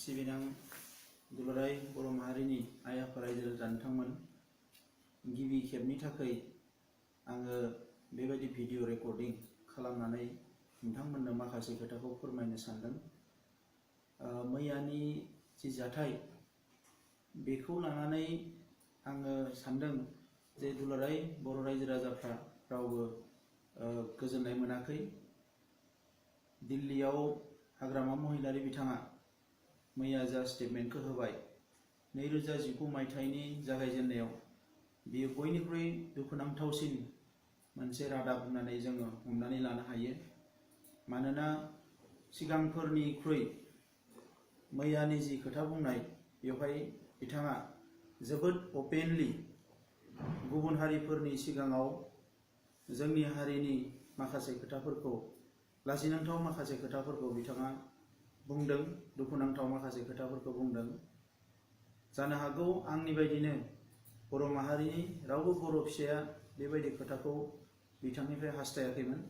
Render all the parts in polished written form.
सिबिनां दुलाराय बर' माहारिनि आइ आफा रायजो राजा नोंथांमोन, गिबि खेबनि थाखाय आङो बेबायदि भिडिअ रेकर्डिं खालामनानै नोंथांमोननो माखासे खोथाखौ फोरमायनो सानदों। मैयानि जि जाथाय बेखौ लानानै आङो सानदों जे दुलाराय बर' रायजो राजाफ्रा रावबो गोजोननाय मोनाखै। दिल्लीयाव हाग्रामा महिलारी बिथाङा मैया जा स्टेटमेन्टखौ होबाय 2019 मायथाइनि जागायजेननायाव, बियो बयनिख्रुइ दुखुनांथावसिन मोनसे रादाब होननानै जोङो हमनानै लानो हायो। मानोना सिगांफोरनिख्रुइ मैयानि जि खोथा बुंनाय, बेवहाय बिथाङा जोबोद अपेनलि गुबुन हारिफोरनि सिगाङाव जोंनि हारिनि माखासे खोथाफोरखौ, लाजिनांथाव माखासे खोथाफोरखौ बिथाङा बुंदों, दुखुनांथाव माखासे खोथाफोरखौ बुंदों। जानो हागौ आंनि बायदिनो बर' माहारिनि रावबो बर' फिसाया बेबायदि खोथाखौ बिथांनिफ्राय हास्थायाखैमोन।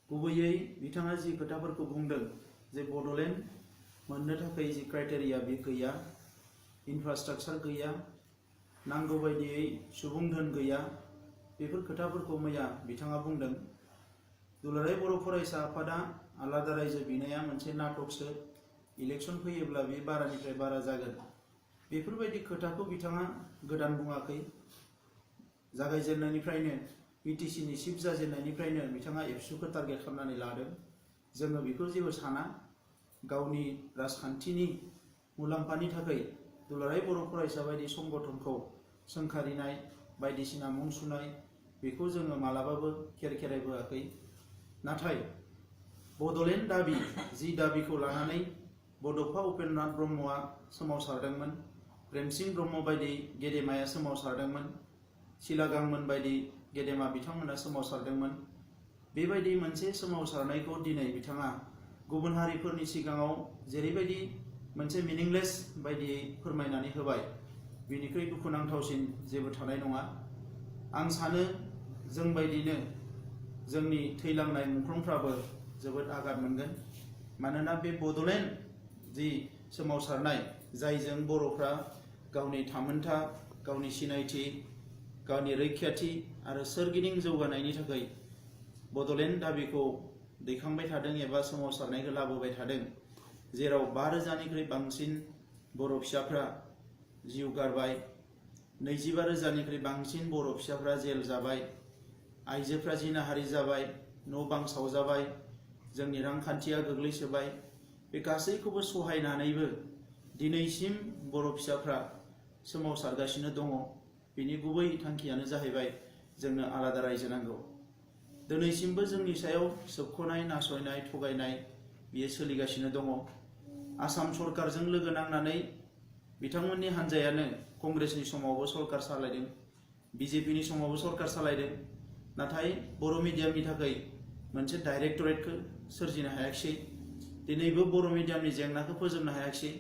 गुबैयै बिथाङा जि खोथाफोरखौ बुंदों जे बड'लेण्ड मोननो थाखाय जि क्राइटेरिया बे गैया, इनफ्रास्ट्राक्चार गैया, नांगौ बायदियै सुबुं धोन गैया, बेफोर खोथाफोरखौ मैया बिथाङा बुंदों। दुलाराय बर' फरायसा आफादा आलादा रायजो बिनाया मोनसे नाटकसो, इलेक्शन फैयोब्ला बे बारानिफ्राय बारा जागोन, बेफोरबायदि खोथाखौ बिथाङा गोदान बुङाखै। जागायजेननायनिफ्रायनो बिटिसिनि चिफ जाजेननायनिफ्रायनो बिथाङा एबसुखौ टारगेट खालामनानै लादों। जोङो बेखौ जेबो साना। गावनि राजखान्थिनि मुलाम्फानि थाखाय दुलाराय बर' फरायसा बायदि संगठनखौ सोंखारिनाय, बायदिसिना मुं सुनाय, बेखौ जोङो मालाबाबो खेरखेरायबोआखै। नाथाय बड'लेण्ड दाबि, जि दाबिखौ लानानै बड'फा उपेन्द्रनाथ ब्रह्मआ सोमावसारदोंमोन, प्रेमसिं ब्रह्म बायदि गेदेमाया सोमावसारदोंमोन, सिलागांमोन बायदि गेदेमा बिथांमोना सोमावसारदोंमोन। बेबायदि मोनसे सोमावसारनायखौ दिनै बिथाङा गुबुन हारिफोरनि सिगाङाव जेरैबायदि मोनसे मिनिंलेस बायदियै फोरमायनानै होबाय, बेनिख्रुइ दुखुनांथावसिन जेबो थानाय नङा। आं सानो जोंबायदिनो जोंनि थैलांनाय मुंख्लंफ्राबो जोबोद आघात मोनगोन। मानोना बे बड'लेण्ड जि सोमावसारनाय, जायजों बर'फ्रा गावनि थामोनथा, गावनि सिनायथि, गावनि रैखाथि आरो सोरगिदिं जौगानायनि थाखाय बड'लेण्ड दाबिखौ दैखांबाय थादों एबा सोमावसारनायखौ लाबोबाय थादों, जेराव 5,000निख्रुइ बांसिन बर' फिसाफ्रा जिउ गारबाय, 25,000निख्रुइ बांसिन बर' फिसाफ्रा जेल जाबाय, आइजोफ्रा जिनाहारि जाबाय, न' बां सावजाबाय, जोंनि रांखान्थिया गोग्लैसोबाय। बे गासैखौबो सहायनानैबो दिनैसिम बर' फिसाफ्रा सोमावसारगासिनो दङ। बिनि गुबै थांखियानो जाहैबाय जोंनो आलादा रायजो नांगौ। दिनैसिमबो जोंनि सायाव सोबख'नाय, नासयनाय, थगायनाय बियो सोलिगासिनो दङ। आसाम सरकारजों लोगो नांनानै बिथांमोननि हान्जायानो कंग्रेसनि समावबो सरकार सालायदों, बिजेपिनि समावबो सरकार सालायदों, नाथाय बर' मिडियामनि थाखाय मोनसे डाइरेक्टरेटखौ सोरजिनो हायाखिसै। दिनैबो बर' मिडियामनि जेंनाखौ फोजोबनो हायाखिसै।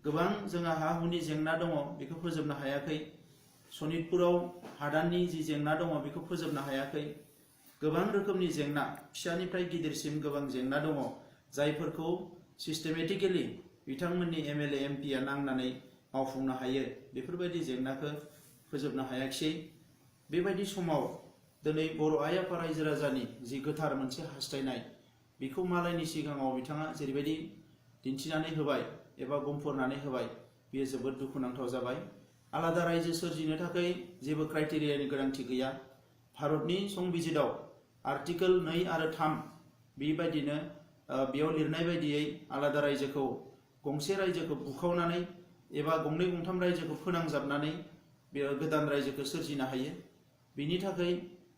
गोबां जोंहा हा हुनि जेंना दङ, बेखौ फोजोबनो हायाखै। सनितपुराव हादाननि जि जेंना दङ, बेखौ फोजोबनो हायाखै। गोबां रोखोमनि जेंना, फिसानिफ्राय गिदिरसिम गोबां जेंना दङ, जायफोरखौ सिस्टेमेटिकेलि बिथांमोननि एमएलए एमपिआ नांनानै मावफुंनो हायो, बेफोरबायदि जेंनाखौ फोजोबनो हायाखिसै। बेबायदि समाव दिनै बर' आइ आफा रायजो राजानि जि गोथार मोनसे हास्थायनाय, बेखौ मालायनि सिगाङाव बिथाङा जेरैबायदि दिन्थिनानै होबाय एबा बुंफोरनानै होबाय, बेयो जोबोद दुखुनांथाव जाबाय। आलादा रायजो सोरजिनो थाखाय जेबो क्राइटेरियानि गोनांथि गैया। भारतनि संबिजिराव आर्टिकोल 2 आरो 3 बेबायदिनो बेयाव लिरनाय बायदियै आलादा रायजोखौ, गंसे रायजोखौ बुखावनानै एबा गंनै गंथाम रायजोखौ फोनांजाबनानै बेयाव गोदान रायजोखौ सोरजिनो हायो। बिनि थाखाय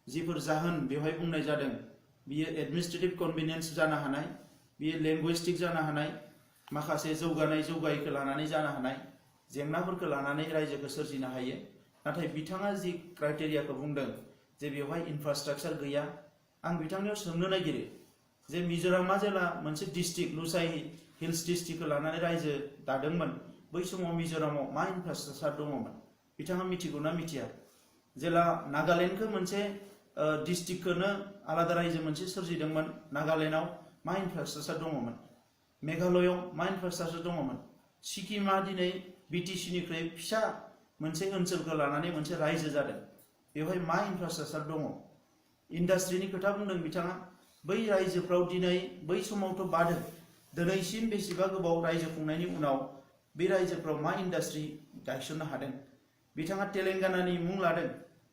जिफोर जाहोन बेवहाय बुंनाय जादों, बियो एडमिनिस्ट्रेटिभ कनभिनियेन्स जानो हानाय, बियो लेंगुइस्टिक जानो हानाय, माखासे जौगायैखौ लानानै जानो हानाय, जेंनाफोरखौ लानानै रायजोखौ सोरजिनो हायो। नाथाय बिथाङा जि क्राइटेरियाखौ बुंदों जे बेवहाय इनफ्रास्ट्राक्चार गैया, आं बिथांनियाव सोंनो नागिरो जे मिज'रामा जेला मोनसे डिस्ट्रिक्ट लुसाइ हिल्स डिस्ट्रिक्टखौ लानानै रायजो दादोंमोन, बै समाव मिज'रामाव मा इनफ्रास्ट्राक्चार दङमोन बिथाङा मिथिगौ ना मिथिया? जेला नागालेण्डखौ मोनसे डिस्ट्रिक्टखौनो आलादा रायजो मोनसे सोरजिदोंमोन, नागालेण्डआव मा इनफ्रास्ट्राक्चार दङमोन? मेघालयआव मा इनफ्रास्ट्राक्चार दङमोन? सिक्किमा दिनै BTC निख्रुइ फिसा मोनसे ओनसोलखौ लानानै मोनसे रायजो जादों। बेवहाय मा इनफ्रास्ट्राक्चार दङ? इन्डास्ट्रिनि खोथा बुंदों बिथाङा। बै रायजोफ्राव दिनै बै समावथ' बादों, दिनैसिम बेसेबा गोबाव रायजो खुंनायनि उनाव बे रायजोफ्राव मा इन्डास्ट्रि गायसननो हादों? बिथाङा तेलेंगानानि मुं लादों।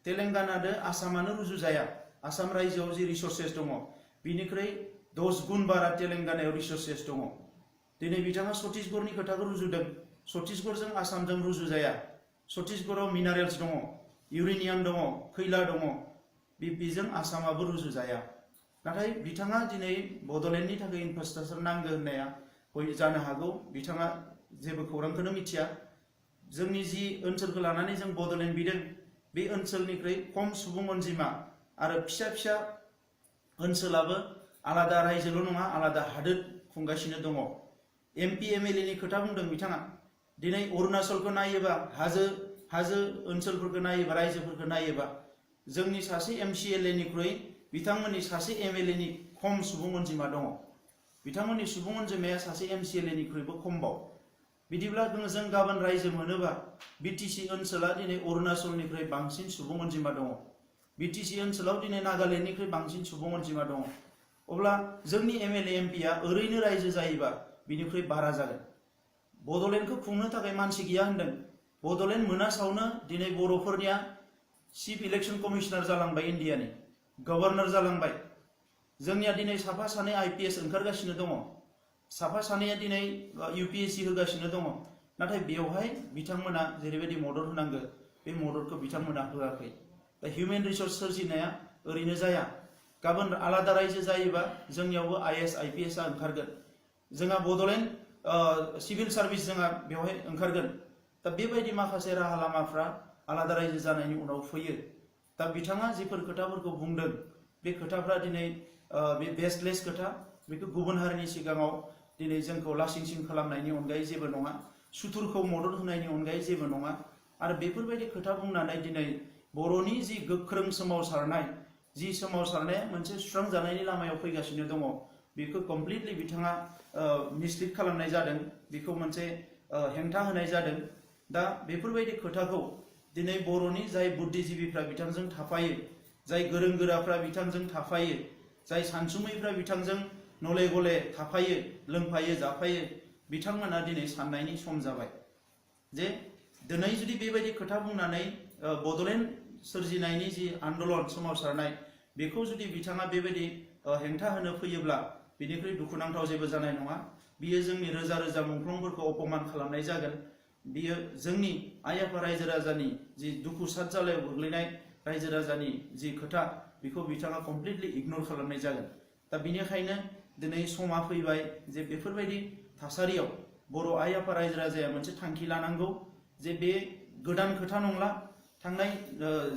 तेलेंगानादो आसामानो रुजुजाया। आसाम रायजोआव जि रिसोर्सेस दङ बिनिख्रुइ 10 गुन बारा तेलेंगानायाव रिसोर्सेस दङ। दिनै बिथाङा छत्तीसगढ़नि खोथाखौ रुजुदों। छत्तीसगढ़जों आसामजों रुजुजाया। छत्तीसगढ़ाव मिनारेल्स दङ, इउरेनियाम दङ, खैला दङ। बेजों आसामाबो रुजुजाया। नाथाय बिथाङा दिनै बड'लेण्डनि थाखाय इनफ्रास्ट्राक्चार नांगौ होननाया जानो हागौ बिथाङा जेबो खौरांखौनो मिथिया। जोंनि जि ओनसोलखौ लानानै जों बड'लेण्ड बिदों, बे ओनसोलनिख्रुइ खम सुबुं अनजिमा आरो फिसा फिसा ओनसोलाबो आलादा रायजोल' नङा, आलादा हादोर खुंगासिनो दङ। MP MLA नि खोथा बुंदों बिथाङा। दिनै अरुणाचलखौ नायोबा, हाजो ओनसोलफोरखौ नायोबा, रायजोफोरखौ नायोबा, जोंनि सासे MCLA निख्रुइ बिथांमोननि सासे MLA नि खम सुबुं अनजिमा दङ। बिथांमोननि सुबुं अनजिमाया सासे MCLA निख्रुइबो खमबाव। बिदिब्ला जों गाबोन रायजो मोनोबा BTC ओनसोला दिनै अरुणाचलनिख्रुइ बांसिन सुबुं अनजिमा दङ। BTC ओनसोलाव दिनै नागालेण्डनिख्रुइ बांसिन सुबुं अनजिमा दङ। अब्ला जोंनि MLA MP आ ओरैनो रायजो जायोबा बिनिख्रुइ बारा जागोन। बड'लेण्डखौ खुंनो थाखाय मानसि गैया होनदों। बड'लेण्ड मोनासावनो दिनै बर'फोरनिया चिफ इलेक्शन कमिशनार जालांबाय, इन्डियानि गभर्नर जालांबाय। जोंनिया दिनै साफा सानै IPS ओंखारगासिनो दङ, साफा सानैया दिनै UPSC होगासिनो दङ। नाथाय बेवहाय बिथांमोना जेरैबायदि मदद होनांगौ बे मददखौ बिथांमोना होआखै। दा हिउमेन रिसोर्स सोरजिनाया ओरैनो जाया। गाबोन आलादा रायजो जायोबा जोंनियावबो IS IPS आ ओंखारगोन। जोंहा बड'लेण्ड सिभिल सार्भिस जोंहा बेवहाय ओंखारगोन। दा बेबायदि माखासे राहा लामाफ्रा आलादा रायजो जानायनि उनाव फैयो। दा बिथाङा जिफोर खोथाफोरखौ बुंदों बे खोथाफ्रा दिनै बे बेसलेस खोथा। बेखौ गुबुन हारिनि सिगाङाव दिनै जोंखौ लासिंसिं खालामनायनि अनगायै जेबो नङा, सुथुरखौ मदद होनायनि अनगायै जेबो नङा। आरो बेफोरबायदि खोथा बुंनानै दिनै बर'नि जि गोख्रों सोमावसारनाय, जि सोमावसारनाया मोनसे सुस्रांजानायनि लामायाव फैगासिनो दङ, बेखौ कमप्लिटलि बिथाङा मिसलिड खालामनाय जादों, बेखौ मोनसे हेंथा होनाय जादों। दा बेफोरबायदि खोथाखौ दिनै बर'नि जाय बुद्धिजीबिफ्रा बिथांजों थाफायो, जाय गोरों गोराफ्रा बिथांजों थाफायो, जाय सानसुमैफ्रा बिथांजों नले गले थाफायो, लोंफायो जाफायो, बिथांमोना दिनै साननायनि सम जाबाय जे दिनै जुदि बेबायदि खोथा बुंनानै बड'लेण्ड सोरजिनायनि जि आन्दलन सोमावसारनाय बेखौ जुदि बिथाङा बेबायदि हेंथा होनो फैयोब्ला बिनिख्रुइ दुखुनांथाव जेबो जानाय नङा। बियो जोंनि रोजा रोजा मुंख्लंफोरखौ अपमान खालामनाय जागोन। बियो जोंनि आइ आफा रायजो राजानि जि दुखु सात जालायाव गोग्लैनाय रायजो राजानि जि खोथा बेखौ बिथाङा कमप्लिटलि इगनर खालामनाय जागोन। दा बिनिखायनो दिनै समा फैबाय जे बेफोरबायदि थासारियाव बर' आइ आफा रायजो राजाया मोनसे थांखि लानांगौ जे बे गोदान खोथा नंला। थांनाय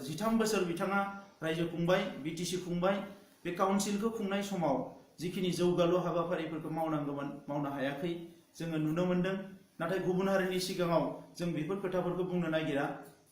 13 बोसोर बिथाङा रायजो खुंबाय, BTC खुंबाय। बे काउन्सिलखौ खुंनाय समाव जिखिनि जौगालु हाबाफारिफोरखौ मावनांगौमोन मावनो हायाखै जोङो नुनो मोन्दों। नाथाय गुबुन हारिनि सिगाङाव जों बेफोर खोथाफोरखौ बुंनो नागिरा।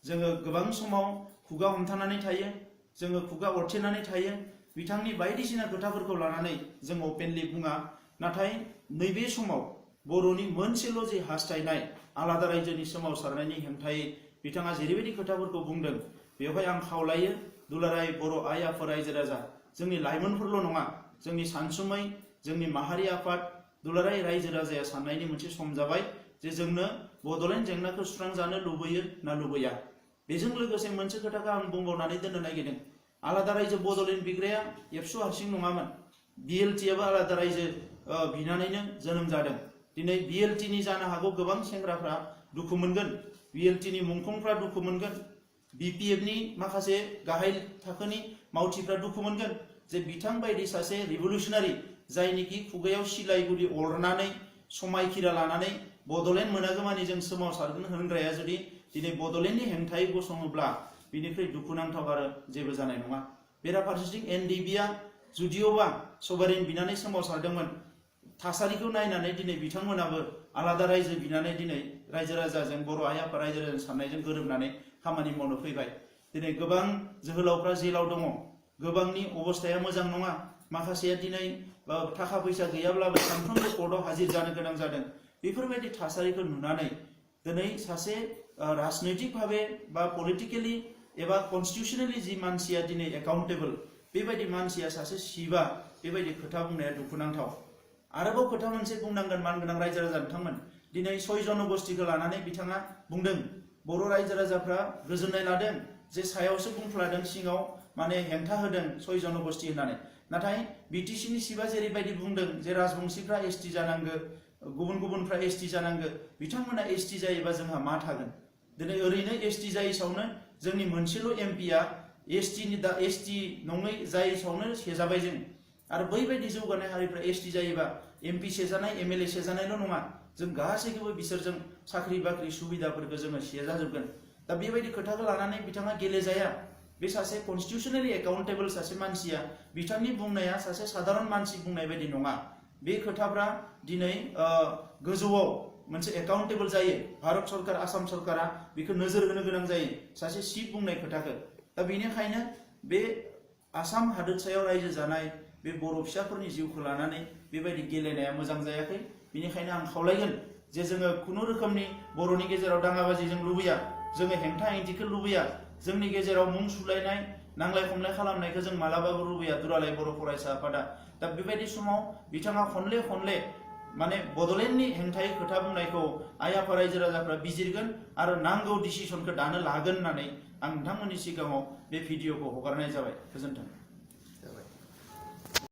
जोङो गोबां समाव खुगा हमथानानै थायो, जोङो खुगा अरथेनानै थायो। बिथांनि बायदिसिना खोथाफोरखौ लानानै जों अपेनलि बुङा। नाथाय नैबे समाव बर'नि मोनसेल' जि हास्थायनाय आलादा रायजोनि सोमावसारनायनि हेंथायै बिथाङा जेरैबायदि खोथाफोरखौ बुंदों, बेवहाय आं खावलायो दुलाराय बर' आइ आफा रायजो राजा, जोंनि लाइमोनफोरल' नङा, जोंनि सानसुमै, जोंनि माहारि आफाद, दुलाराय रायजो राजाया साननायनि मोनसे सम जाबाय जे जोंनो बड'लेण्ड जेंनाखौ सुस्रांजानो लुबैयो ना लुबैया। बेजों लोगोसे मोनसे खोथाखौ आं बुंबावनानै दोननो नागिरदों। आलादा रायजो बड'लेण्ड बिग्राया एबसु हारसिं नङामोन। BLT आबो आलादा रायजो बिनानैनो जोनोम जादों। दिनै BLT नि जानो हागौ गोबां सेंग्राफ्रा दुखु मोनगोन, BLT नि मुंख्लंफ्रा दुखु मोनगोन, BPF नि माखासे गाहाय थाखोनि मावथिफ्रा दुखु मोनगोन जे बिथां बायदि सासे रिभलुसनारि जायनिखि खुगायाव सिलाइ गुदि अरनानै समायखिरा लानानै बड'लेण्ड मोनागौमानि जों सोमावसारगोन होनग्राया जुदि दिनै बड'लेण्डनि हेंथायै गसङोब्ला बिनिख्रुइ दुखुनांथाव आरो जेबो जानाय नङा। बेराफारसेथिं NDB आ जुदिअबा सभारेन बिनानै सोमावसारदोंमोन, थासारिखौ नायनानै दिनै बिथांमोनाबो आलादा रायजो बिनानै दिनै रायजो राजाजों बर' आइ आफा रायजो राजाजों साननायजों गोरोबनानै खामानि मावनो फैबाय। दिनै गोबां जोहोलावफ्रा जेलाव दङ, गोबांनि अबस्थाया मोजां नङा। माखासेया दिनै थाखा फैसा गैयाब्लाबो सानफ्रोमबो कर्टआव हाजिर जानो गोनां जादों। बेफोरबायदि थासारिखौ नुनानै दिनै सासे राजनैतिक भावे बा पलिटिकेलि एबा कन्स्टिटिउसनेलि जि मानसिया दिनै एकाउन्टेबल, बेबायदि मानसिया सासे सिबा, बेबायदि खोथा बुंनाया दुखुनांथाव। आरोबाव खोथा मोनसे बुंनांगोन मानगोनां रायजो राजा बिथांमोन, दिनै 6 जनगोष्ठीखौ लानानै बिथाङा बुंदों बर' रायजो राजाफ्रा गोजोननाय लादों जे सायावसो बुंफ्लादों, सिङाव माने हेंथा होदों 6 जनगोष्ठी होननानै। नाथाय बिटिसि नि सिबा जेरैबायदि बुंदों जे राजबंशीफ्रा एसटी जानांगौ, गुबुन गुबुनफ्रा एसटी जानांगौ, बिथांमोना एसटी जायोबा जोंहा मा थागोन? दिनै ओरैनो एसटी जायैसावनो जोंनि मोनसेल' एमपिया एसटी नङै जायैसावनो सेजाबाय जों। आरो बैबायदि जौगानाय हारिफ्रा एसटी जायोबा एमपि सेजानाय, एमएलए सेजानायल' नङा, जों गासैखौबो बिसोरजों साख्रि बाख्रि सुबिदाफोरखौ जोङो सेजाजोबगोन। दा बेबायदि खोथाखौ लानानै बिथाङा गेलेजाया। बे सासे कन्स्टिटिउसनेलि एकाउन्टेबल सासे मानसिया, बिथांनि बुंनाया सासे साधारन मानसि बुंनाय बायदि नङा। बे खोथाफ्रा दिनै गोजौआव मोनसे एकाउन्टेबल जायो। भारत सरकार, आसाम सरकारा बेखौ नोजोर होनो गोनां जायो, सासे चिफ बुंनाय खोथाखौ। दा बेनिखायनो बे आसाम हादोरसायाव रायजो जानाय बे बर' फिसाफोरनि जिउखौ लानानै बेबायदि गेलेनाया मोजां जायाखै। बेनिखायनो आं खावलायगोन जे जोङो खुनु रोखोमनि बर'नि गेजेराव दाङाबाजि जों लुबैया, जोङो हेंथा हेंथिखौ लुबैया, जोंनि गेजेराव मुं सुलायनाय, नांलाय खमलाय खालामनायखौ जों मालाबाबो लुबैया दुलाराय बर' फरायसा आफादा। दा बेबायदि समाव बिथाङा खनले खनले माने बड'लेण्डनि हेंथायै खोथा बुंनायखौ आइ आफा रायजो राजाफ्रा बिजिरगोन आरो नांगौ डिसिसनखौ दानो लागोन होननानै आं नोंथांमोननि सिगाङाव बे भिडिअखौ हगारनाय जाबाय। गोजोन्थों।